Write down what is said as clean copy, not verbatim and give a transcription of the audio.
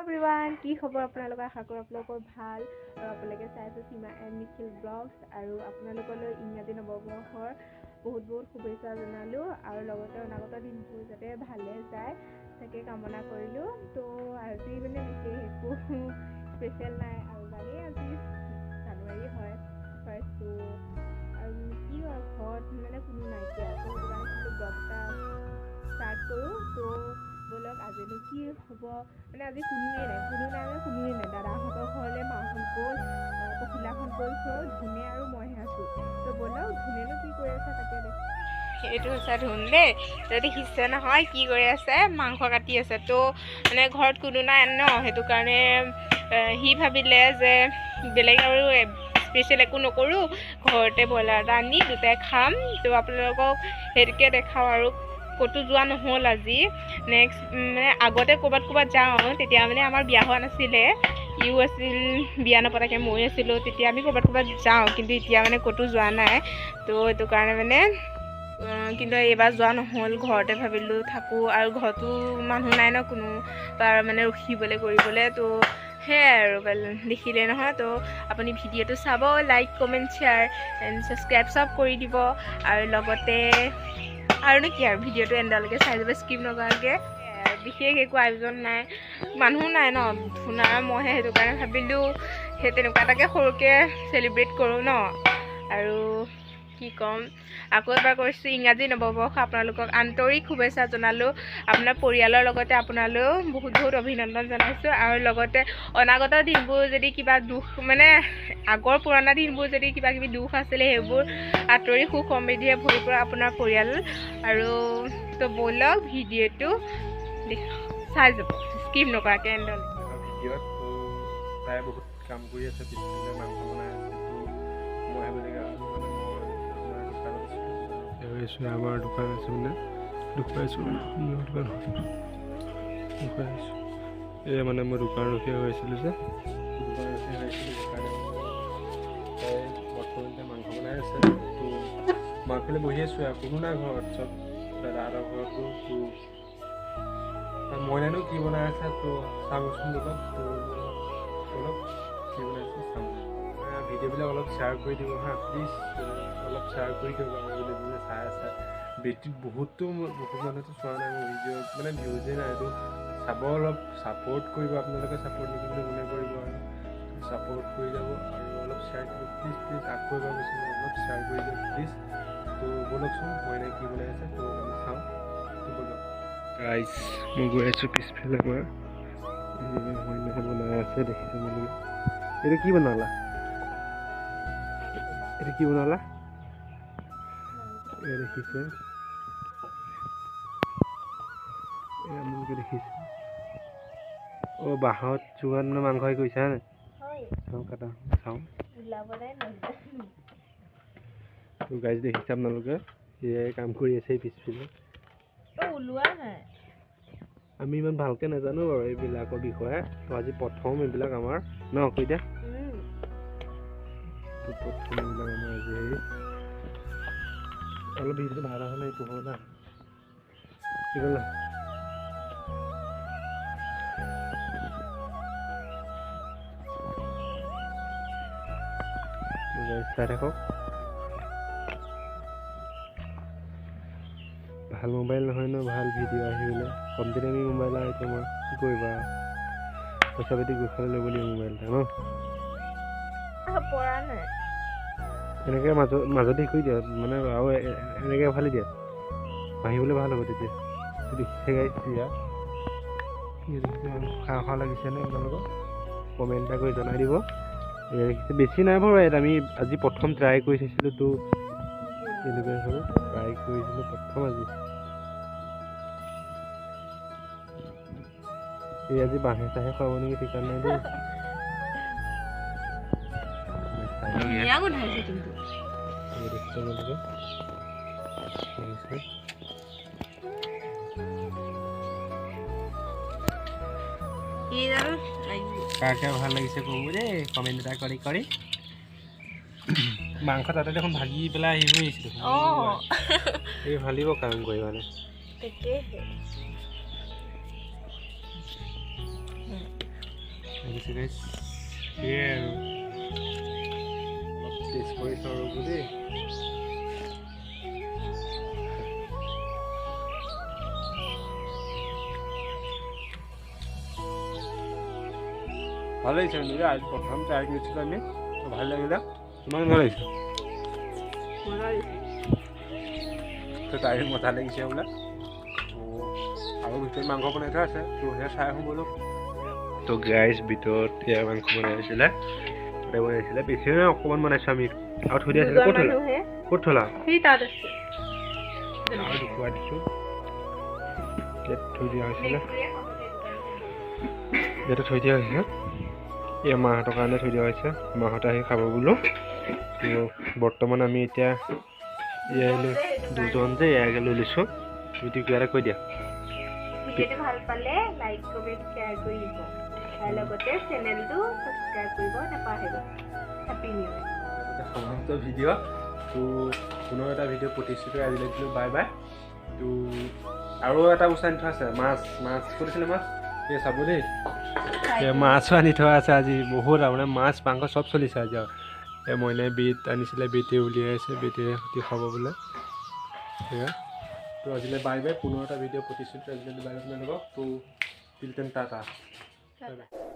Everyone, কি খবৰ আপোনালোকৰ? আশা কৰোঁ আপোনালোকৰ ভাল আৰু আপোনালোকে চাই আছে সীমা এণ্ড নিখিল ব্লগছ। আৰু আপোনালোকলৈ ইংৰাজী নৱবৰ্ষৰ বহুত বহুত শুভেচ্ছা জনালোঁ আৰু লগতে অনাগত দিনবোৰ যাতে ভালে যায় তাকে কামনা কৰিলোঁ। তো আজি মানে বিশেষ একো স্পেচিয়েল নাই আৰু জানেই আজি জানুৱাৰী হয় ফাৰ্ষ্ট। তো আৰু কি হয়, ঘৰত মানে কোনো নাইকিয়া, তো সেইটো কাৰণে ভাবিলোঁ ব্লগ এটা ষ্টাৰ্ট কৰোঁ। তো ব'লক আজিনো কি হ'ব, মানে আজি কোনোৱেই নাই, কোনো নাই মানে কোনোৱেই নাই। দাদাহঁতৰ ঘৰলৈ মাহঁত গ'ল, পখিলাহঁত গ'ল, চ' ধুনে আৰু মইহে আছোঁ। তো ব'লক ধুনেনো কি কৰি আছে তাকে দেখ। এইটো হৈছে ধুন দেই, তো দেখিছে নহয় কি কৰি আছে, মাংস কাটি আছে। তো মানে ঘৰত কোনো নাই ন, সেইটো কাৰণে সি ভাবিলে যে বেলেগ আৰু স্পেচিয়েল একো নকৰোঁ, ঘৰতে ব্ৰইলাৰ এটা আনি দুটাই খাম। তো আপোনালোকক সেইটোকে দেখাওঁ। আৰু ক'তো যোৱা নহ'ল আজি। নেক্সট মানে আগতে ক'ৰবাত ক'ৰবাত যাওঁ, তেতিয়া মানে আমাৰ বিয়া হোৱা নাছিলে, ইও আছিল বিয়া নপতাকৈ, ময়ো আছিলোঁ, তেতিয়া আমি ক'ৰবাত ক'ৰবাত যাওঁ। কিন্তু এতিয়া মানে ক'তো যোৱা নাই, তো সেইটো কাৰণে মানে কিন্তু এইবাৰ যোৱা নহ'ল। ঘৰতে ভাবিলোঁ থাকোঁ আৰু ঘৰতো মানুহ নাই ন কোনো তাৰ মানে ৰখিবলৈ কৰিবলৈ, তো সেয়াই আৰু দেখিলে নহয়। তো আপুনি ভিডিঅ'টো চাব, like comment share and subscribe চব কৰি দিব। আৰু লগতে আৰুনো কি আৰু ভিডিঅ'টো এণ্ডলৈকে চাই যাব, স্কিপ নকৰাকৈ। বিশেষ একো আয়োজন নাই, মানুহ নাই ন, ধুনা মইহে, সেইটো কাৰণে ভাবিলোঁ সেই তেনেকুৱা এটাকে সৰুকৈ চেলিব্ৰেট কৰোঁ ন। আৰু কি ক'ম, আকৌ এবাৰ কৈছোঁ ইংৰাজী নৱবৰ্ষ আপোনালোকক আন্তৰিক শুভেচ্ছা জনালোঁ। আপোনাৰ পৰিয়ালৰ লগতে আপোনালৈও বহুত বহুত অভিনন্দন জনাইছোঁ। আৰু লগতে অনাগত দিনবোৰ যদি কিবা দুখ, মানে আগৰ পুৰণা দিনবোৰ যদি কিবা কিবি দুখ আছিলে সেইবোৰ আঁতৰি সুখ সমৃদ্ধিৰে ভৰি পৰা আপোনাৰ পৰিয়াল। আৰু তো ব'লক ভিডিঅ'টো চাই যাব, স্কিপ নকৰাকৈ এণ্ডলৈ। ভিডিঅ'ত তাই বহুত কাম কৰি আছে, পিছফালে মাংস বনাই আছে। তো মই আহিবলগীয়া মানে মই দোকানত আছিলোঁ, আমাৰ দোকান আছে মানে দেখুৱাইছোঁ, দোকান দেখুৱাই আছোঁ। এই মানে মই দোকান ৰখীয়া হৈ আছিলোঁ যে, দোকান ৰখীয়া হৈ আছিলোঁ, সেইকাৰণে তাই বৰ্তমান এতিয়া মাংস বনাই আছে। তো মাংসলৈ বহি আছোঁ আৰু কোনো নাই ঘৰত, চব দাদাহঁতৰ ঘৰত গ'ল। তো মই জানো কি বনাই আছে, তো চাওঁচোন ব'লক। তো ব'লক কি বনাই আছে চাওঁ। ভিডিঅ'বিলাক অলপ শ্বেয়াৰ কৰি দিব হা, প্লিজ অলপ শ্বেয়াৰ কৰি দিয়ক। আৰু যোনে যোনে চাই আছে, বেটি বহুতো বহুত মানুহেতো চোৱা নাই মোৰ ভিডিঅ', মানে ভিউজেই নাই, এইটো চাব, অলপ ছাপৰ্ট কৰিব। আপোনালোকে ছাপৰ্ট নকৰিলে কোনে কৰিব? আৰু ছাপৰ্ট কৰি যাব আৰু অলপ শ্বেয়াৰ কৰিব প্লিজ প্লিজ। আকৌ এবাৰ কৈছোঁ, অলপ শ্বেয়াৰ কৰি দিয়ক প্লিজ। তো ব'লকচোন মইনাই কি বনাই আছে তো আমি চাওঁ। তো ব'লক গাইজ, মই গৈ আছোঁ পিছফালে। আমাৰ মইনাই বনাই আছে, দেখিছে আপোনালোকে। এইটো কি বনালা? এইটো কি বনালা? এই দেখিছে, এই আপোনালোকে দেখিছে। অ' বাঁহত চুঙাত মানে মাংস হেৰি কৰিছা হয় নাই? চাওঁ কাটা চাওঁ। তো গাইজ দেখিছে আপোনালোকে, এয়াই কাম কৰি আছে এই পিছফালে। আমি ইমান ভালকৈ নাজানো বাৰু এইবিলাকৰ বিষয়ে, তো আজি প্ৰথম এইবিলাক আমাৰ ন কৈ দিয়া। তো প্ৰথম এইবিলাক আমাৰ আজি হেৰি অলপ ভিডিঅ'টো ভাল অহা নাই, পোহৰ না কি ক'লা? চাই থাকক, ভাল মোবাইল নহয় ন, ভাল ভিডিঅ' আহিবলৈ কমতি দামী মোবাইল আৰু এতিয়া মই কি কৰিবা, পইচা পাতি গোট খালে ল'ব লাগিব মোবাইল এটা ন। এনেকৈ মাজতে কৰি দিয়া মানে আৰু এনেকৈ ফালি দিয়া, ভাঙিবলৈ ভাল হ'ব তেতিয়া। দেখিছে গাইছ, দিয়া খাওঁ খাওঁ লাগিছেনে আপোনালোকক? কমেণ্ট এটা কৰি জনাই দিব। দেখিছে বেছি নাই বাৰু, ইয়াত আমি আজি প্ৰথম ট্ৰাই কৰি চাইছিলোঁ, তো এনেকুৱাই হ'ল, ট্ৰাই কৰিছিলোঁ প্ৰথম আজি। এই আজি বাঁহে চাহে খুৱাব নেকি ঠিক নাই দেই। কাকে ভাল লাগিছে ক'ব দেই, কমেণ্ট এটা কৰি কৰি। মাংস তাতে দেখোন ভাগি পেলাই আহিব আহিছে দেখোন। এই ভালিব কাম কৰি মানে। লাগিছে গাইছ। সেয়াই আৰু অলপ টেষ্ট কৰি চাওঁ ৰ'ব দেই। ভাল লাগিছে কিন্তু দেই, আজি প্ৰথম ট্ৰাই কৰিছিলোঁ আমি, তো ভাল লাগিলে। তোমাক কেনেকুৱা লাগিছে? মজা লাগিছে। তো তাইৰো মজা লাগিছে বোলে। তো আৰু ভিতৰত মাংস বনাই থোৱা আছে, তো সেয়া চাই আহোঁ ব'লক। তো গাইজ ভিতৰত এয়া মাংস বনাই আছিলে, তাতে বনাইছিলে, বেছি নহয় অকণমান বনাইছোঁ আমি। আৰু থৈ দিয়া আছিলে, দুজন ক'ত থ'লা? মানুহে ক'ত থ'লা? সেই তাত আছে। আৰু দেখুৱাই দিছোঁ, ইয়াত থৈ দিয়া হৈছিলে, ইয়াতে থৈ দিয়া হৈছে। এয়া মাহঁতৰ কাৰণে থৈ দিয়া হৈছে, মাহঁতে আহি খাব বোলো। তো বৰ্তমান আমি এতিয়া এয়াই লৈ দুজন যে এয়াকে লৈ লৈছোঁ। তুমিতো কিবা এটা কৈ দিয়া। ভিডিঅ'টো ভাল পালে লাইক, কমেণ্ট, শ্বেয়াৰ কৰি দিব, তাৰ লগতে চেনেলটো ছাবস্ক্ৰাইব কৰিব নাপাহৰিব। Happy new year. সমাপ্ত ভিডিঅ'। তো পুনৰ এটা ভিডিঅ' প্ৰতিশ্ৰুতি আজিলৈ দিলোঁ, বাই বাই। তো আৰু এটা বস্তু আনি থোৱা আছে, মাছ। মাছ ক'ত আছিলে মাছ? এই চাব দেই, এই মাছো আনি থোৱা আছে আজি বহুত, আপোনাৰ মাছ মাংস চব চলিছে আজি। আৰু এই মইনাই বিট আনিছিলে, বিটে উলিয়াই আছে, বিটে সৈতে খাব বোলে। সেয়া তো আজিলৈ বাই বাই, পুনৰ এটা ভিডিঅ' প্ৰতিশ্ৰুতি আজিলৈ বাই বাই আপোনালোকক। তো till then tata, bye bye.